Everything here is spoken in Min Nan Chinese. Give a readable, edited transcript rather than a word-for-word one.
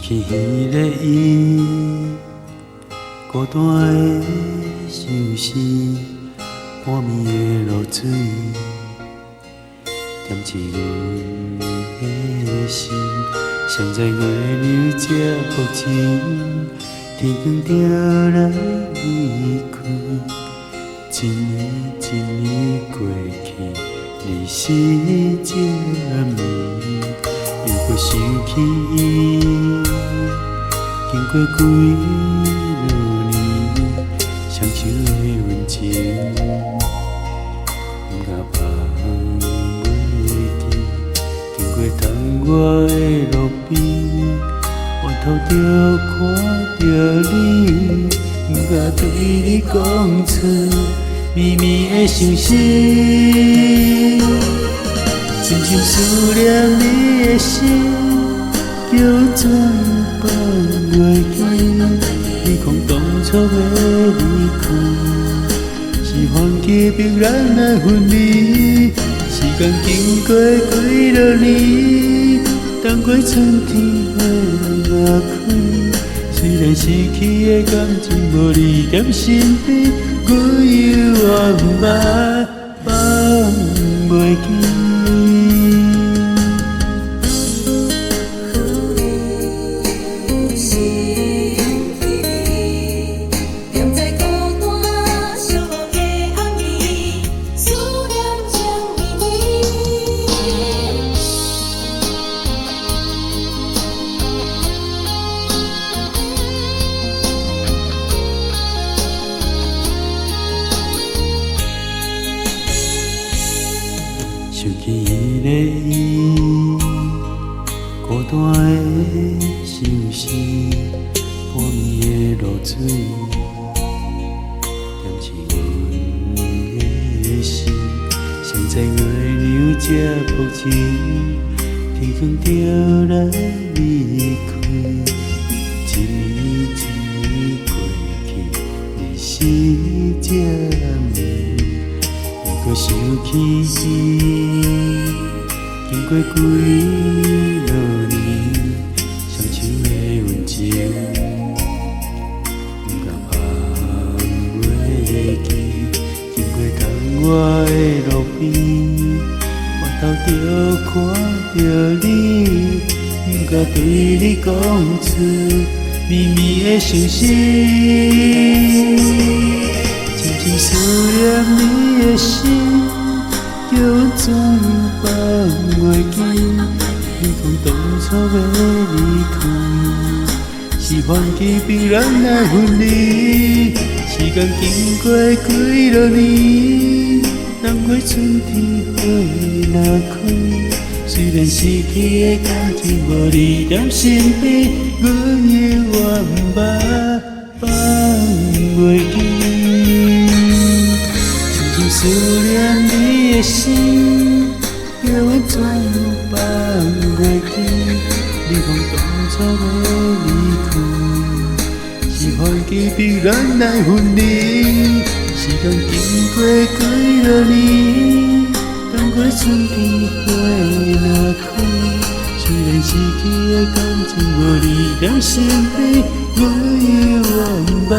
起彼个伊，孤單的相思，半暝的露水，點醒阮的心。誰知月娘這薄情，天光就來離開，一年一年過去，日時這暝，猶閣想起伊。經過幾若年，雙手的溫情，毋敢放袂記。經過窗外的路邊，回頭就看著你，毋敢對你講出绵綿的相思。深深思念你的心，叫阮怎樣放袂記？你講當初的離開，是環境逼咱來分離。時間經過幾若年，等過春天花若開。雖然失去的感情無你踮身邊，阮猶原捌放袂記。想起彼個伊，孤單的相思，半暝的露水，點醒阮的心。誰知月娘這薄情，天光就來離開，一年一年過去，日時這暝。猶閣想起伊，經過幾若年，雙手的溫情，毋敢放袂記。經過窗外的路邊，回頭就看著你，毋敢對你講出綿綿的相思。深深思念你的心，叫阮怎樣放袂記？你講當初的離開，是環境逼咱來分離。時間經過幾若年，等過春天花若開。雖然失去的感情無你踮身邊，阮猶原捌放袂記。深深思念你的心，叫阮怎樣放袂記？你講當初的離開，是環境逼咱來分離。時間經過幾若年，等過春天花若開。雖然失去的感情無你踮身邊，阮猶原捌。